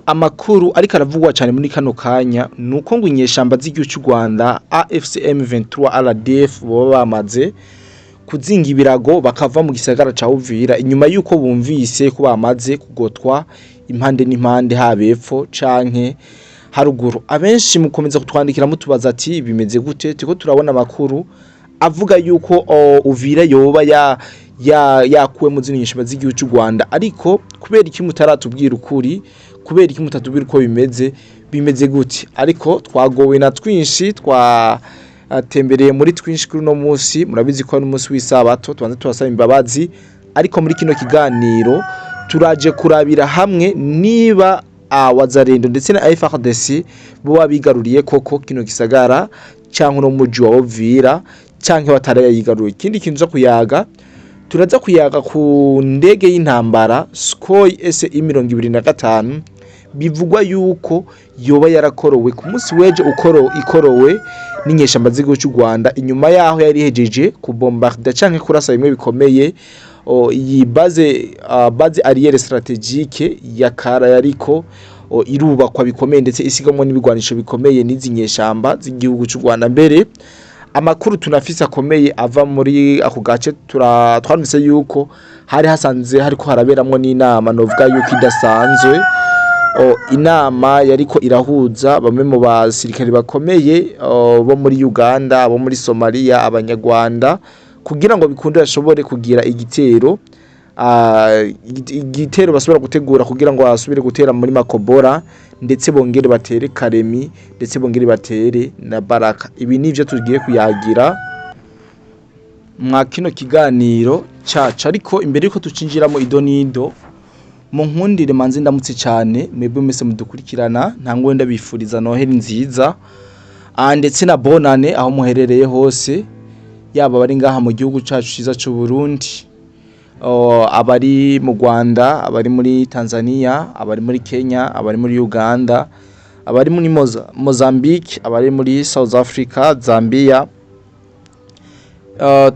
Amakuru ariko aravugwa cyane muri kano kanya nuko ngo inyeshamba z'igihugu cy'u Rwanda AFC M23 RDF boba bamaze kuzinga ibirago bakava mu gisagara ca Uvira inyuma yuko bumvise ko bamaze kugotwa impande n'impande, haba epfo canke haruguru. Abenshi mukomeza kutwandikira mutubaza ati: "Bimeze gute?" Turiko turabona amakuru avuga yuko Uvira yoba ya ya yakuwe mu zino nyeshamba z'igihugu cy'u Rwanda, ariko kubera iki mutaratubwira ukuri? Kubera iki mutatubwira uko bimeze? Bimeze gute? Ariko twagowe na twinshi, twatembereye muri twinshi kuri uno munsi. Murabizi ko ari umunsi w'isabato, tubanze tubasaba imbabazi. Ariko muri kino kiganiro turaje kurabira hamwe niba Wazalendo ndetse na FARDC bo bigaruriye koko kino gisagara cyangwa no muji wa Uvira, canke batarayigaruye. Ikindi kintu zo kuyaga, turaza kuyaga ku ndege y'intambara Sukhoi SU 25 bivugwa yuko yoba yarakorowe ku munsi w'ejo, ukoro ikorowe n'inyeshamba z'igihugu cy'u Rwanda inyuma yaho yari ihejeje kubombarda canke kurasa bimwe bikomeye iyi base arrière stratégique ya Kara yariko irubakwa bikomeye, ndetse isigamwo n'ibigwanisho bikomeye n'izi nyeshamba z'igihugu cy'u Rwanda. Mbere amakuru tunafise akomeye ava muri ako gace, twanumvise yuko hari hasanze hariko haraberamwo n'inama novuga yuko idasanzwe, inama yariko irahuza bamwe mu basirikare bakomeye bo muri Uganda, abo muri Somalia, abanyarwanda, kugira ngo bikunde bashobore kugira igitero igitero basubira gutegura kugira ngo basubire gutera muri Makobora, ndetse bongere batere Karemi, ndetse bongere batere na Baraka. Ibi nivyo tugiye kuyagira mwa kino kiganiro cacu. Ariko imbere yuko tucinjiramo idonido, mu nkundire manze ndamutse cyane mwebwe mwese mudukurikirana. Ntangwe ndabifuriza Noheli nziza ndetse na bonane aho muherereye hose, yaba abari ngaha mu gihugu cacu ciza c'u Burundi, abari mu Rwanda, abari muri Tanzania, abari muri Kenya, abari muri Uganda, abari muri Mozambique, abari muri South Africa, Zambia,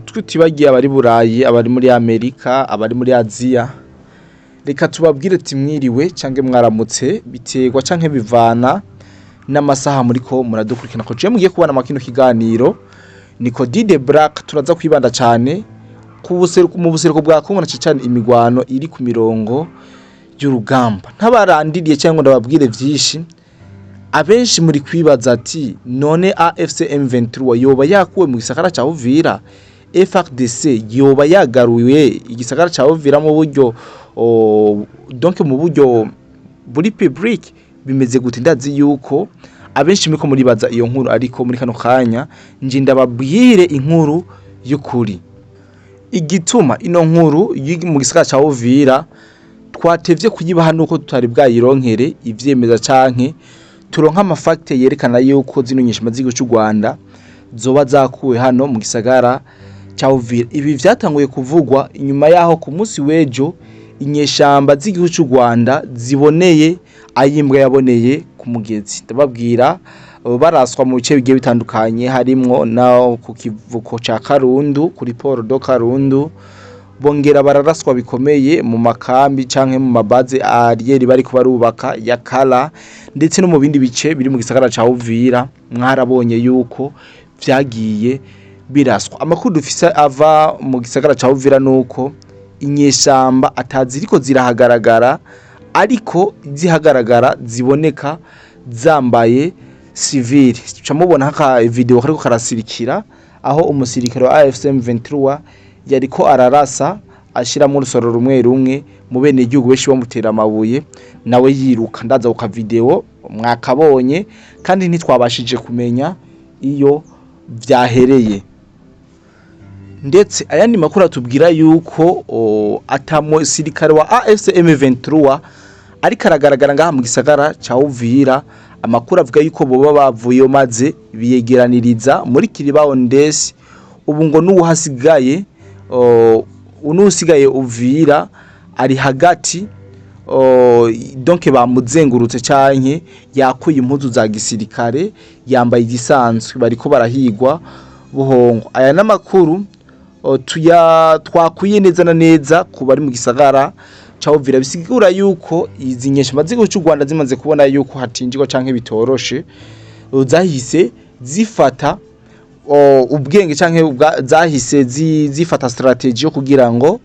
tutibagiye abari Burayi, abari muri Amerika, abari muri Aziya. Reka tubabwire ati mwiriwe canke mwaramutse, biterwa canke bivana n'amasaha muriko muradukurikirana. Ko je mugiye kubona makino kiganiro niko Dide Black, turaza kwibanda cyane ku buseruko, mu buseruko bwa Kongo, na cyane imigwano iri ku mirongo y'urugamba. Ntabarandiriye cyangwa ndababwire vyinshi. Abenshi muri kwibaza ati: "None AFC M23 yoba yakuwe mu gisagara ca Uvira? FARDC yoba yagaruye igisagara ca Uvira mu buryo donc mu buryo buri public? Bimeze gute?" Ndazi yuko abenshi muriko muribaza iyo nkuru, ariko muri kano kanya nje ndababwire inkuru y'ukuri. Igituma ino nkuru mu gisagara ca Uvira twatevye kuyibaha nuko tutari bwayironkere ivyemeza canke turonka ama facts yerekana yuko zino nyeshamba z'igihugu cy'u Rwanda zoba zakuwe hano mu gisagara ca Uvira. Ibi vyatanguye kuvugwa inyuma yaho ku munsi w'ejo inyeshamba z'igihugu cy'u Rwanda ziboneye ayimbwa yaboneye ku mugezi. Ndababwira, baraswa mu bice bigiye bitandukanye, harimwo na ku kivuko ca Karundu, kuri port de Karundu. Bongera bararaswa bikomeye mu makambi canke mu ma bases arrière bariko barubaka ya Kala, ndetse no mu bindi bice biri mu gisagara ca Uvira. Mwarabonye yuko vyagiye biraswa. Amakuru dufise ava mu gisagara ca Uvira nuko inyeshamba ataziriko zirahagaragara, ariko zihagaragara ziboneka zambaye civil. Tuca mubona haka video kariko karasirikira aho umusirikare wa AFC M23 yariko ararasa, ashiramo urusoro rumwe rumwe mu bene igihugu, benshi bamutera amabuye nawe yiruka. Ndaza ku video mwakabonye, kandi ntitwabashije kumenya iyo vyahereye. Ndetse ayandi makuru atubwira yuko ata musirikare wa AFC M23 ariko aragaragara ngaha mu gisagara ca Uvira. Amakuru avuga yuko boba bavuyeyo maze biyegeraniriza muri Kiribaho Ndesi. Ubu ngo n'uwahasigaye, n'usigaye Uvira ari hagati, donc bamuzengurutse canke yakuye impuzu za gisirikare, yambaye igisanzwe, bariko barahigwa buhongo. Aya n'amakuru tuya twakwiye neza na neza ku bari mu gisagara ca Uvira. Bisigura yuko izi nyeshamba z'igihugu c'u Rwanda zimaze kubona yuko hatinjirwa canke bitoroshe, zahise zifata ubwenge canke zahise zifata strategy yo kugira ngo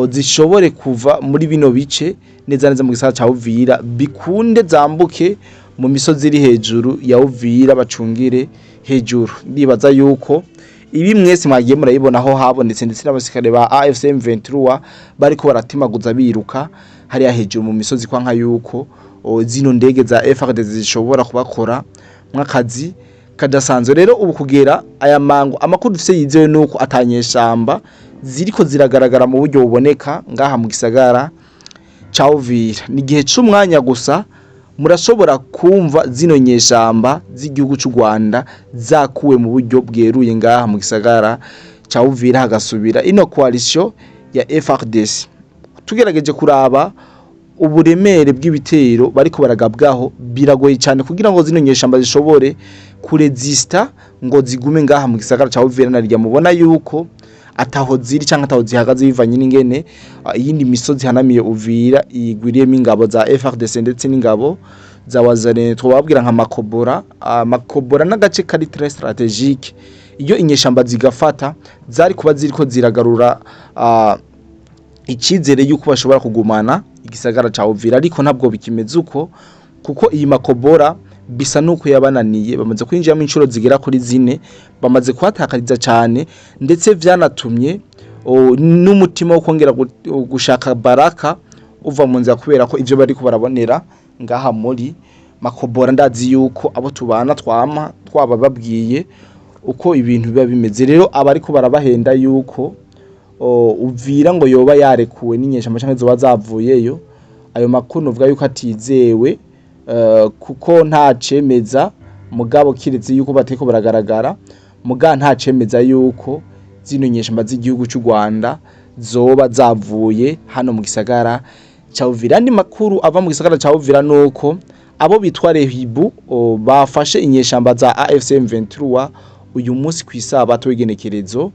zishobore kuva muri bino bice neza neza mu gisagara ca Uvira, bikunde zambuke mu misozi iri hejuru ya Uvira, bacungire hejuru. Ndibaza yuko ibi mwese mwagiye murayibona, aho habonetse ndetse n'abasirikare ba AFC M23 bariko baratimaguza biruka hariya hejuru mu misozi, kwa nka yuko zino ndege za FARDC zishobora kubakora mw'akazi kadasanzwe. Rero ubu kugera aya mango, amakuru dufise yizewe nuko atanyeshamba ziriko ziragaragara mu buryo buboneka ngaha mu gisagara ca Uvira. Ni igihe c'umwanya gusa murashobora kumva zino nyeshamba z'igihugu c'u Rwanda zakuwe mu buryo bweruye ngaha mu gisagara ca Uvira, hagasubira ino coalition ya FARDC. Tugerageje kuraba uburemere bw'ibitero bariko baragabwaho, biragoye cyane kugira ngo zino nyeshamba zishobore kurezista ngo zigume ngaha mu gisagara ca Uvira, narirya mubona yuko ataho ziri canke ataho zihagaze, bivanye n'ingene iyindi misozi ihanamiye Uvira igwiriyemo ingabo za FARDC ndetse n'ingabo za Wazalendo. Twababwira nka Makobora. Makobora n'agace kari très stratégique, iyo inyeshamba zigafata zari kuba ziriko ziragarura icizere yuko bashobora kugumana igisagara ca Uvira, ariko ntabwo bikimeze uko, kuko iyi Makobora bisa nuko yabananiye. Bamaze kwinjiramo inshuro zigera kuri zine, bamaze kuhatakariza cyane, ndetse vyanatumye n'umutima wo kongera gushaka Baraka uva mu nzira, kubera ko ivyo bariko barabonera ngaha muri Makobora, ndazi yuko abo tubana twama twaba babwiye uko ibintu biba bimeze. Rero abariko barabahenda yuko Uvira ngo yoba yarekuwe n'inyeshamba canke zoba zavuyeyo, ayo makuru novuga yuko atizewe, kuko nta cemeza, mugabo kiretse yuko batariko baragaragara, muga nta cemeza yuko zino nyeshamba z'igihugu c'u Rwanda zoba zavuye hano mu gisagara ca Uvira. Andi makuru ava mu gisagara ca Uvira nuko abo bitwa Rehibu bafashe inyeshamba za AFC M23 uyu munsi kw'isabato w'igenekerezo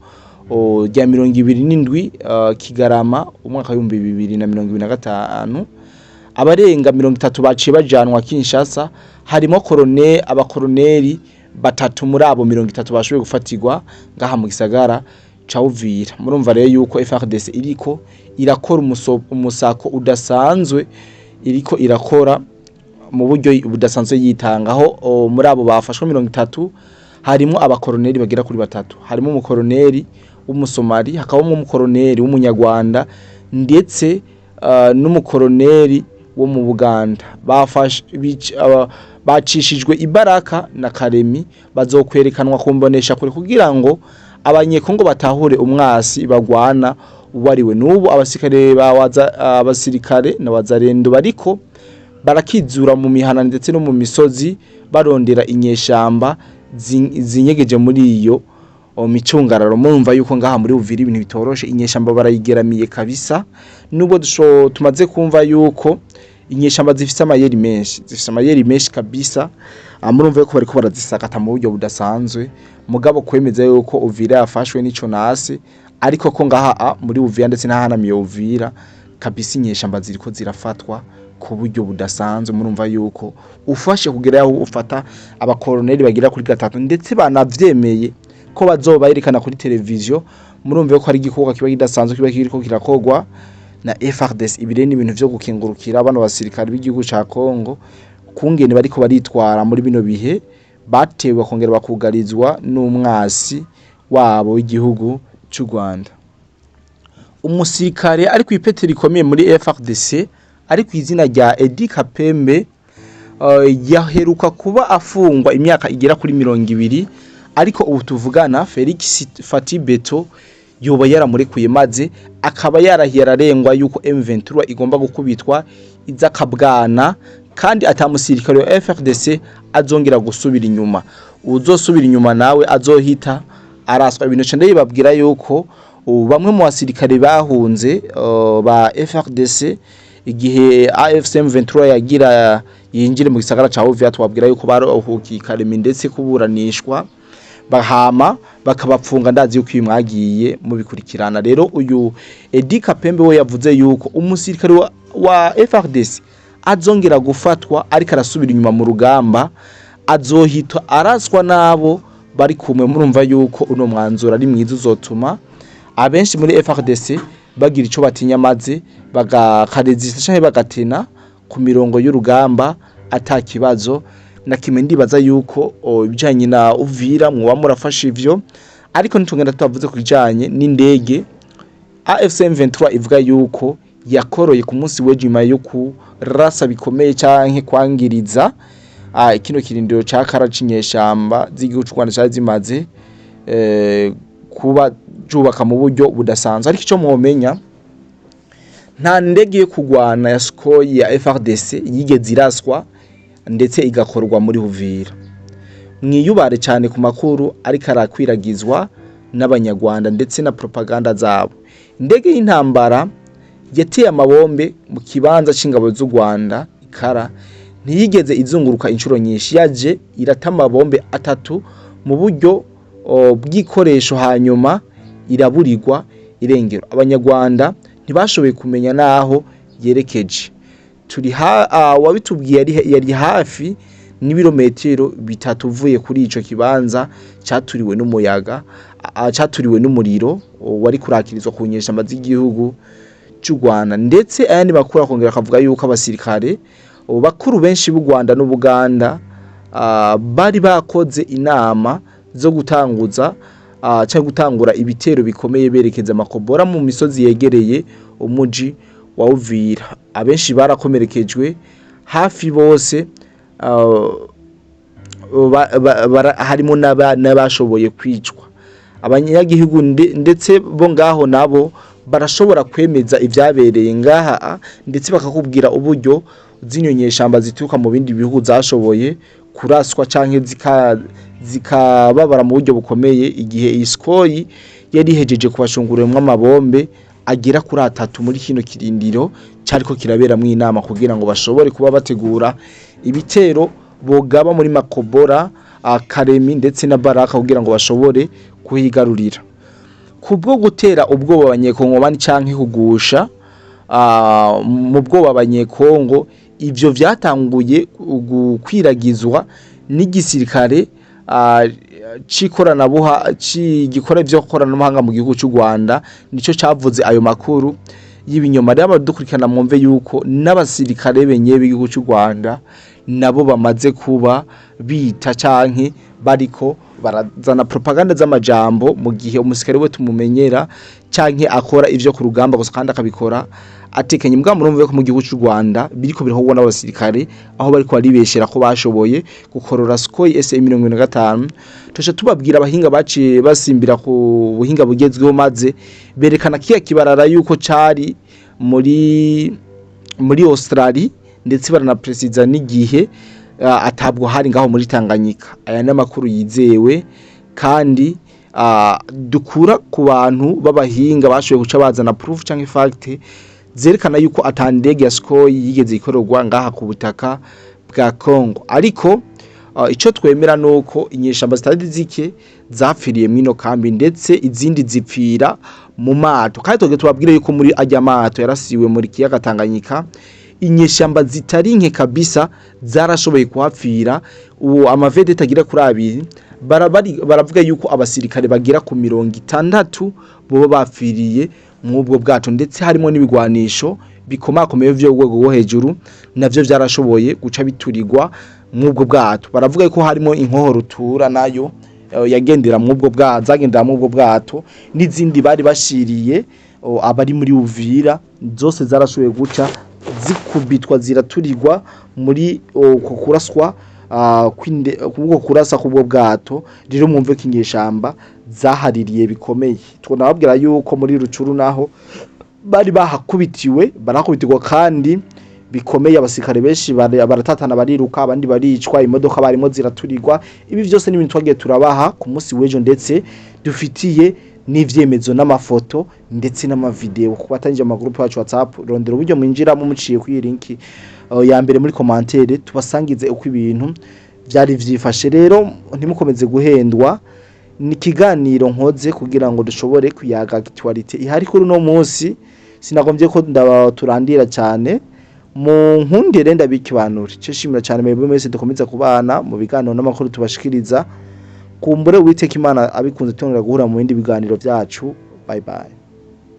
rya 27 Kigarama umwaka w'2025. Abarenga 30 baciye bajanwa Kinshasa, harimo abakoroneri batatu muri abo 30 bashoboye gufatirwa ngaha mu gisagara ca Uvira. Murumva rero yuko FARDC iriko irakora umusako udasanzwe, iriko irakora mu buryo budasanzwe yitangaho. Muri abo bafashwe 30 harimo abakoroneri bagera kuri batatu, harimo umukoroneri w'umusomali, hakabamo umukoroneri w'umunyarwanda ndetse n'umukoroneri wo mu Buganda. Bafashe bacishijwe ibaraka na Karemi, bazokwerekanwa kumbonesha kure kugira ngo abanyekongo batahure umwasi bagwana uwariwe. N'ubu abasirikare bawaza abasirikare na wazarendo bariko barakizura mu mihana ndetse no mu misozi, barondera inyeshamba zinyegeje muri iyo micungararo. Murumva yuko ngaha muri Uvira ibintu bitoroshe, inyeshamba barayigeramiye kabisa, nubwo tumaze kumva yuko inyeshamba zifise amayeri menshi, zifise amayeri menshi kabisa. Murumva yuko bariko barazisakata mu buryo budasanzwe, mugabo kwemeza yuko Uvira yafashwe n'ico nase, ariko ko ngaha muri Uvira ndetse n'ahanamiye Uvira kabisa inyeshamba ziriko zirafatwa ku buryo budasanzwe. Murumva yuko ufashe kugera yaho ufata abakoroneri bagira kuri gatatu, ndetse banavyemeye ko bazoba yerekana kuri televiziyo, murumva ko ari igikorwa kiba kidasanzwe kiba kiriko kirakogwa na FARDC. Ibi rero ni ibintu vyo gukengurukira bano basirikare b'igihugu ca Congo kungene bariko baritwara muri bino bihe batewe bakongera bakugarizwa n'umwasi wabo w'igihugu c'u Rwanda. Umusirikare ari kw'ipeti rikomeye muri FARDC ari kw'izina rya Edi Kapembe, yaheruka kuba afungwa imyaka igera kuri 20, ariko ubu tuvugana Felix Fati Beto yoba yaramurekuye, maze akaba yarahiye ararengwa yuko M23 igomba gukubitwa izakabwana, kandi atamusirikare wa FARDC azongera gusubira inyuma. Uzosubira inyuma nawe azohita araswa. Ibintu ca ndabibabwira yuko ubu bamwe mu basirikare bahunze ba FARDC igihe AFC M23 yagira yinjire mu gisagara ca Uvira, twabwira yuko baruhukiye Kalemi ndetse kuburanishwa. Bahama bakabapfunga. Ndazi yuko iyo mwagiye mubikurikirana. Rero uyu Edi Kapembe we yavuze yuko umusirikare wa FARDC azongera gufatwa ariko arasubira inyuma mu rugamba azohita araswa n'abo bari kumwe. Murumva yuko uno mwanzuro ari mwiza, uzotuma abenshi muri FARDC bagira ico batinya, maze bagakarezisa canke bagatena ku mirongo y'urugamba ata kibazo na kimwe. Ndibaza yuko ibijanye na Uvira mwoba murafashe ivyo, ariko ntitugenda tutavuze ku bijanye n'indege AFC M23 ivuga yuko yakoroye ku munsi w'ejo nyuma yo kurasa bikomeye canke kwangiriza kino kirindiro ca Kara c'inyeshamba z'igihugu c'u Rwanda cari zimaze kuba cubaka mu buryo budasanzwe. Ariko ico mwomenya, nta ndege yo kugwana ya Sukhoi ya FARDC yigeze iraswa ndetse igakorwa muri Uvira. Mwiyubare cyane ku makuru ariko arakwiragizwa n'Abanyarwanda ndetse na propaganda zabo. Indege y'intambara yateye amabombe mu kibanza c'ingabo z'u Rwanda ikara ntiyigeze izunguruka inshuro nyinshi, yaje irata amabombe atatu mu buryo bw'ikoresho, hanyuma iraburirwa irengero. Abanyarwanda ntibashoboye kumenya naho yerekeje. Turi ha wabitubwiye yari hafi n'ibirometero 3 uvuye kuri ico kibanza caturiwe n'umuyaga, caturiwe n'umuriro wari kurakirizwa ku nyeshamba z'igihugu c'u Rwanda. Ndetse ayandi makuru akongera akavuga yuko abasirikare bakuru benshi b'u Rwanda n'Ubuganda bari bakoze inama zo gutanguza canke gutangura ibitero bikomeye berekeza Makobora mu misozi yegereye umuji wa Uvira. Abenshi barakomerekejwe, hafi bose, harimo n'abashoboye kwicwa. Abanyagihugu ndetse bo ngaho nabo barashobora kwemeza ivyabereye ngaha, ndetse bakakubwira uburyo zino nyeshamba zituruka mu bindi bihugu zashoboye kuraswa canke zikababara mu buryo bukomeye igihe iyi Sukhoi yari ihejeje kubashungururamwo amabombe agera kuri atatu muri kino kirindiro cariko kiraberamwo inama kugira ngo bashobore kuba bategura ibitero bogaba muri Makobora, Karemi ndetse na Baraka kugira ngo bashobore kuhigarurira. Kubwo gutera ubwoba Abanyekongomani canke kugusha mu bwoba Abanyekongo, ivyo vyatanguye gukwiragizwa n'igisirikare c'ikoranabuha gikora ivyo koranabuhanga mu gihugu c'u Rwanda, nico cavuze ayo makuru y'ibinyoma. Rero abadukurikirana, mwumve yuko n'abasirikare benye b'igihugu c'u Rwanda nabo bamaze kuba bita canke bariko barazana propaganda z'amajambo, mu gihe umusirikare we tumumenyera canke akora ivyo ku rugamba gusa kandi akabikora atekanye. Mbwa murumve ko mu gihugu c'u Rwanda biriko birakorwa n'abasirikare, aho bariko baribeshera ko bashoboye gukorora Sukhoi SA 75. Tuca tubabwira abahinga baciye basimbira ku buhinga bugezweho, maze berekana kiya kibarara yuko cari muri Australie, ndetse baranapresiza n'igihe atabwo hari ngaho muri Tanganyika. Aya n'amakuru yizewe kandi dukura ku bantu b'abahinga bashoboye guca bazana proof canke fact zerekana yuko ata ndege ya Sukhoi yigeze ikorerwa ngaha ku butaka bwa Congo. Ariko ico twemera nuko inyeshamba zitari zike zapfiriye mwino kambi, ndetse izindi zipfira mu mato. Kandi twebwe tubabwire yuko muri ajya mato yarasiwe muri kiyaga Tanganyika inyeshamba zitari nke kabisa zarashoboye kuhapfira. Uwo amavedete agira kuri abiri baravuga yuko abasirikare bagira ku 60 boba bapfiriye mw'ubwo bwato, ndetse harimo n'ibigwanisho bikomakomeye vyo rwego rwo hejuru navyo vyarashoboye guca biturirwa mw'ubwo bwato. Baravuga ko harimo inkoho rutura nayo yagendera mw'ubwo bwato, zagendera mw'ubwo bwato, n'izindi bari bashiriye abari muri Uvira, zose zarashoboye guca zikubitwa ziraturirwa muri uko kuraswa kubwo kurasa kubwo bwato. Rero mwumve ko inyeshamba zahaririye bikomeye. Twonababwira yuko muri Rucuru naho bari bahakubitiwe, barakubitirwa kandi bikomeye, abasirikare benshi baratatana bariruka, abandi baricwa, imodoka barimo ziraturirwa. Ibi vyose n'ibintu twagiye turabaha ku munsi w'ejo, ndetse dufitiye n'ivyemezo n'amafoto ndetse n'amavideo. Ku batangiye ama groupe yacu WhatsApp, rondera uburyo mwinjiramo muciye kuri iyi link ya mbere muri commentaire, tubasangize uko ibintu vyari vyifashe. Rero ntimukomeze guhendwa. Ni ikiganiro nkoze kugira ngo dushobore kuyaga actualité ihari kuri uno munsi. Sinagombye ko ndabaturandira cyane, mu nkundire ndabikibanure. Cyo shimira cyane mwebwe mwese dukomeza kubana mu biganiro n'amakuru tubashikiriza. Kumbure Uwiteka Imana abikunze, tongera guhura mu bindi biganiro byacu. Bye bye.